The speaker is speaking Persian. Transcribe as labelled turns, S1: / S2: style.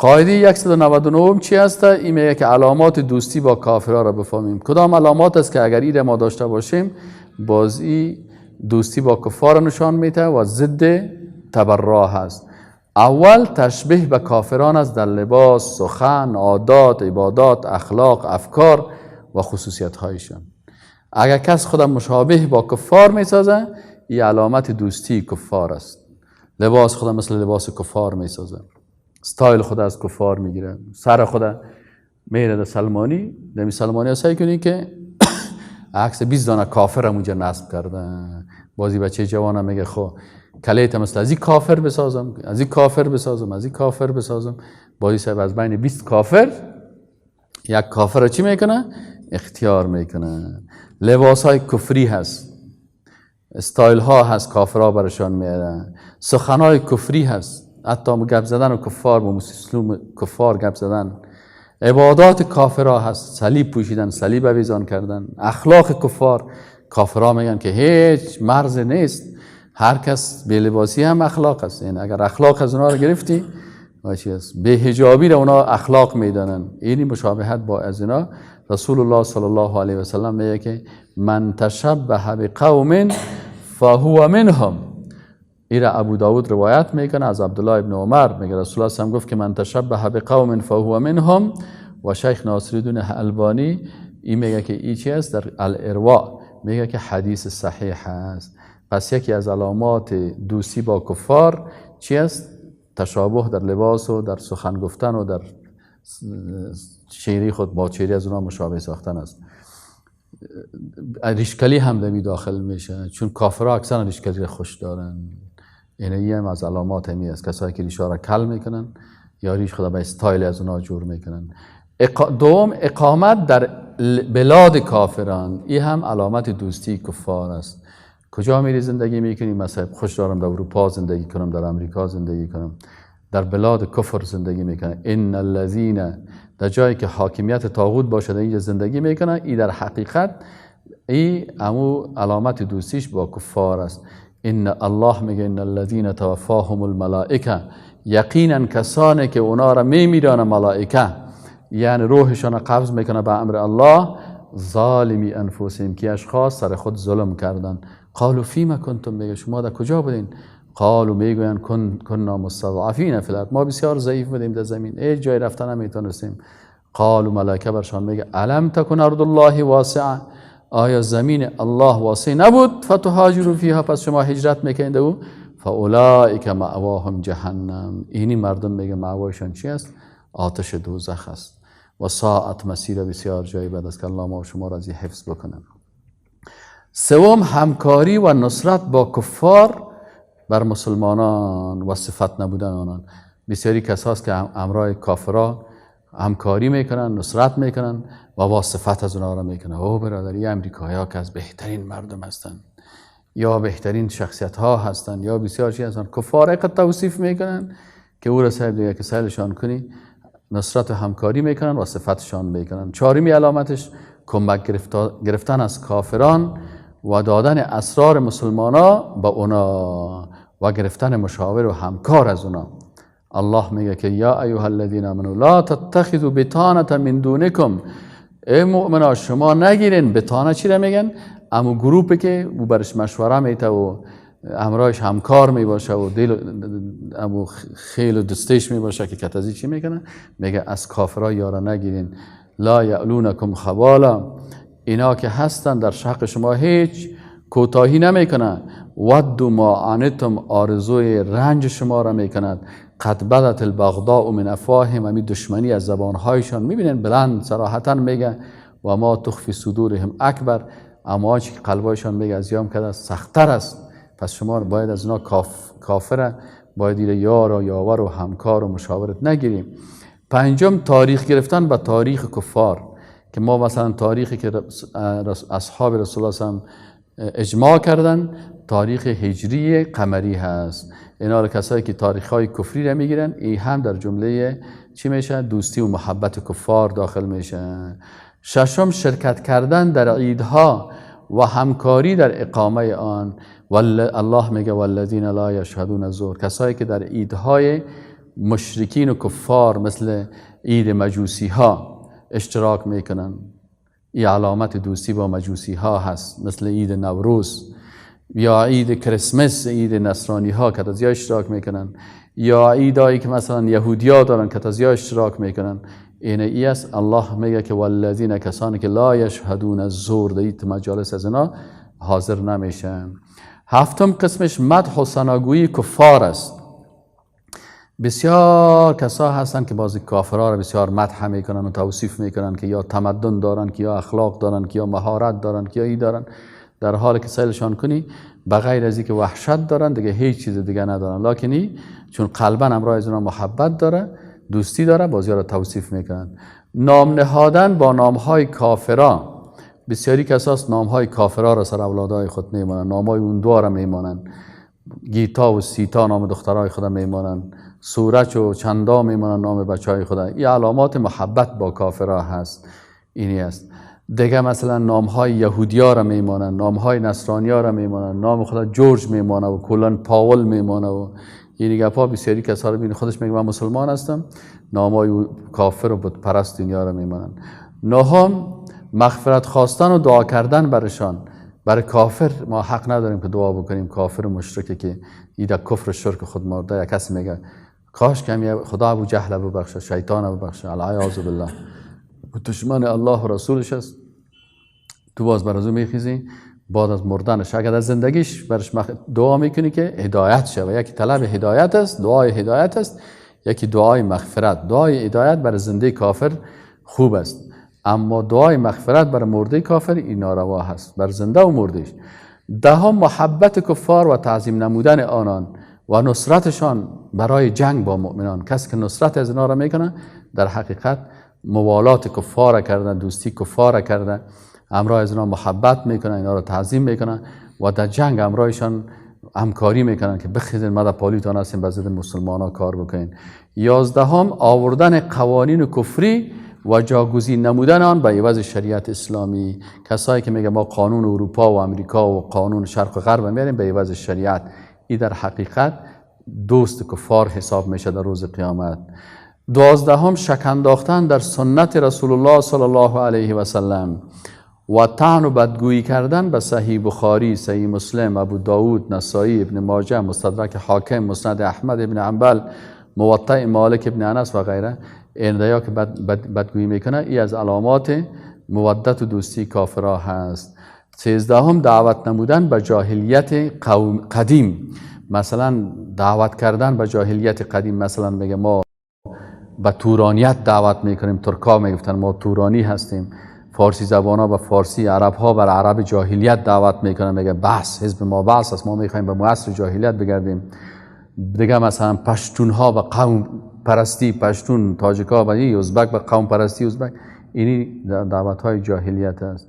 S1: قاعده 199 چی هست؟ این میگه که علامات دوستی با کافرها را بفهمیم. کدام علامات است که اگر این ما داشته باشیم بازی دوستی با کفار نشان میده و ضد تبرا هست. اول تشبیه به کافران است در لباس، سخن، عادات، عبادات، اخلاق، افکار و خصوصیت هایشان. اگر کس خود مشابه با کفار میسازه، این علامت دوستی کفار است. لباس خود مثل لباس کفار میسازه، ستایل خود از کفار میگیره، سر خود میره در سلمانی، دمی سلمانی ها سعی کنی که عکس 20 دانه کافر هم اونجا نصب کرده. بازی بچه جوان هم میگه خب کلیت مثل از این کافر بسازم، از این کافر بسازم، از این کافر بسازم. بازی صاحب از بین 20 کافر یک کافر رو چی میکنه؟ اختیار میکنه. لباس های کفری هست، استایل ها هست، کافرها برشان میاره، سخن های کفری هست، حتی گپ زدن و کفار با مسلم کفار گپ زدن، عبادات کافرها هست، صلیب پوشیدن، صلیب آویزان کردن، اخلاق کفار. کافرها میگن که هیچ مرز نیست، هر کس بی لباسی هم اخلاق است. یعنی اگر اخلاق از اونها رو گرفتی چی است؟ بی حجابی رو اونا اخلاق میدانن. اینی مشابهت با از اینا. رسول الله صلی الله علیه و سلم میگه که من تشبه بقوم فهو منهم. ایره ابو داود روایت میکنه از عبدالله ابن عمر، میگه رسول الله صلی گفت که من تشبه بقوم فهو منهم. و شیخ ناصرالدین البانی این میگه که ای چی است؟ در الارواء میگه که حدیث صحیح است. پس یکی از علامات دوستی با کفار چی است؟ تشابه در لباس و در سخن گفتن و در چهره خود با چهره از اونا مشابه ساختن است. ریشکلی هم دمی داخل میشه، چون کافرها اکثرا ریشکلی خوش دارن. یعنی هم از علامات همی است، کسایی که ریشا را کل میکنن یا ریش خود به استایل از اونا جور میکنن. دوم اقامت در بلاد کافران، این هم علامت دوستی کفار است. کجا میری زندگی میکنی؟ مثلا خوش دارم در اروپا زندگی کنم، در امریکا زندگی کنم، در بلاد کفر زندگی میکنن. ان الذین، در جایی که حاکمیت طاغوت باشد اینجا زندگی میکنن، این در حقیقت ای امو علامت دوستیش با کفار است. ان الله میگه ان الذین توفاهم الملائکه، یقینا کسانی که اونا را میمیرانه ملائکه، یعنی روحشان قبض میکنه به امر الله، ظالمی انفسهم، که اشخاص سر خود ظلم کردن. قالوا فیما کنتم، میگه شما در کجا بودین؟ قالوا میگوین کنا مستضعفین فی الارض، ما بسیار ضعیف بودیم در زمین، هیچ جای رفتن نمیتونستیم. قالوا ملائکه برشان میگه الم تکن ارض الله واسعه، آیا زمین الله واسع نبود؟ فتهاجروا فیها، پس شما هجرت میکنید او. فاولئک مأواهم جهنم، اینی مردم میگه مأوایشان چی است؟ آتش دوزخ است. و ساعت مسیر، بسیار جای بد است که الله ما شما را از حفظ بکنه. سوم همکاری و نصرت با کفار بر مسلمانان و صفت نبودن آنان. بسیاری کساست که امرای کافرا همکاری میکنن، نصرت میکنن و با صفت از اونها را میکنن. او برادر، یه امریکایی ها که از بهترین مردم هستن یا بهترین شخصیت ها هستن یا بسیار چیز هستن، کفار قد توصیف میکنن که او را صاحب دیگه که سیلشان کنی، نصرت و همکاری میکنن و صفتشان میکنن. چهارمی علامتش کمک گرفتن از کافران و دادن اسرار مسلمان ها به اونا و گرفتن مشاور و همکار از اونا. الله میگه که یا ایها الذین آمنوا لا تتخذوا بطانة من دونکم، ای مؤمنا شما نگیرین. بطانه چی را میگن؟ امو گروپی که او برش مشوره میته و همراهش همکار میباشه و دل امو خیل و دستش میباشه که کتازی چی میکنه؟ میگه از کافرها یارا نگیرین. لا یعلونکم خبالا، اینا که هستن در حق شما هیچ کوتاهی نمیکنه. ودوا ما عنتم، آرزوی رنج شما را میکند. قد بدت البغضاء من افواههم، امی دشمنی از زبانهایشان میبینن بلند صراحتا میگه. و ما تخفی صدورهم اکبر، اما آنچه که قلبایشان میگه از یام کده سختتر است. پس شما باید از اونا کافره باید یار و یاور و همکار و مشاورت نگیریم. پنجم تاریخ گرفتن به تاریخ کفار، که ما مثلا تاریخی که اصحاب رسول الله صلی اجماع کردن تاریخ هجری قمری هست. اینا رو کسایی که تاریخ های کفری رو میگیرن، این هم در جمله چی میشه؟ دوستی و محبت کفار داخل میشه. ششم شرکت کردن در عیدها و همکاری در اقامه آن. الله میگه والذین لا یشهدون الزور، کسایی که در عیدهای مشرکین و کفار مثل عید مجوسی ها اشتراک میکنن، این علامت دوستی با مجوسی ها هست، مثل عید نوروز یا عید کریسمس، عید نصرانی ها که تازی اشتراک میکنن، یا عیدایی که مثلا یهودیا دارن که تازی اشتراک میکنن. این ای است. الله میگه که والذین، کسانی که لا یشهدون الزور، در مجالس از اینا حاضر نمیشن. هفتم قسمش مدح و ثناگویی کفار است. بسیار کسا هستن که بعضی کافرها را بسیار مدح میکنن و توصیف میکنن که یا تمدن دارن، که یا اخلاق دارن، که یا مهارت دارن، که یا ای دارن، در حال که سیلشان کنی بغیر از اینکه وحشت دارن دیگه هیچ چیز دیگه ندارن. لکنی چون قلبا همراه از اونا محبت داره، دوستی داره، بازی را توصیف میکنن. نام نهادن با نامهای کافرا، بسیاری کساس نامهای کافرا را سر اولادای خود میمانن، نامهای اون دو را میمانن، گیتا و سیتا نام دخترای خود میمانن، سورچ و چندا میمانن نام بچهای خود. این علامات محبت با کافرا هست، اینی است. دیگه مثلا نامهای یهودیا را میمانن، نامهای نصرانیا را میمانن، نام خود جورج میمانه و کلن پاول میمانه و این گپا. بسیاری کسا رو ببین خودش میگه من مسلمان هستم، نامهای کافر و بت پرست دنیا را میمانن. نهم مغفرت خواستن و دعا کردن برشان. برای کافر ما حق نداریم که دعا بکنیم، کافر و مشرکه که ایده کفر و شرک خود مرده. یک کسی میگه کاش که خدا ابو جهل ببخشه، شیطان ببخشه، العیاذ بالله، دشمن الله و رسولش است. تو باز بر از او میخیزی بعد از مردنش، اگر در زندگیش برش دعا میکنی که هدایت شود. یکی طلب هدایت است، دعای هدایت است، یکی دعای مغفرت. دعای هدایت برای زنده کافر خوب است، اما دعای مغفرت برای مرده کافر این ناروا هست، بر زنده و مردهش. دهم محبت کفار و تعظیم نمودن آنان و نصرتشان برای جنگ با مؤمنان. کسی که نصرت از اینا را میکنه در حقیقت موالات کفار کردن، دوستی کفار کردن، همراه از اینا محبت میکنن، اینا را تعظیم میکنن و در جنگ همراهشان همکاری میکنن که بخیزین ما در پالیتان هستیم، به ضد مسلمان ها کار بکنین. 11 آوردن قوانین کفری و جاگزین نمودن آن به عوض شریعت اسلامی. کسایی که میگه ما قانون اروپا و امریکا و قانون شرق و غرب میاریم به عوض شریعت، این در حقیقت دوست کفار حساب میشه در روز قیامت. 12 شک انداختن در سنت رسول الله صلی الله علیه و سلم و طعن و بدگویی کردن به صحیح بخاری، صحیح مسلم، ابو داود، نسائی، ابن ماجه، مستدرک حاکم، مسند احمد ابن حنبل، موطأ مالک ابن انس و غیره. این دیا که بدگویی میکنه ای از علامات مودت و دوستی کافرها هست. 13 دعوت نمودن به جاهلیت قدیم. مثلا دعوت کردن به جاهلیت قدیم، مثلا میگه ما به تورانیت دعوت میکنیم، ترکا میگفتن ما تورانی هستیم، فارسی زبان ها به فارسی، عرب ها بر عرب جاهلیت دعوت میکنن، میگه بحث حزب ما بحث است، ما میخوایم به معصر جاهلیت بگردیم. دیگه مثلا پشتون ها به قوم پرستی پشتون، تاجیک ها به ازبک به قوم پرستی ازبک، اینی دعوت های جاهلیت است.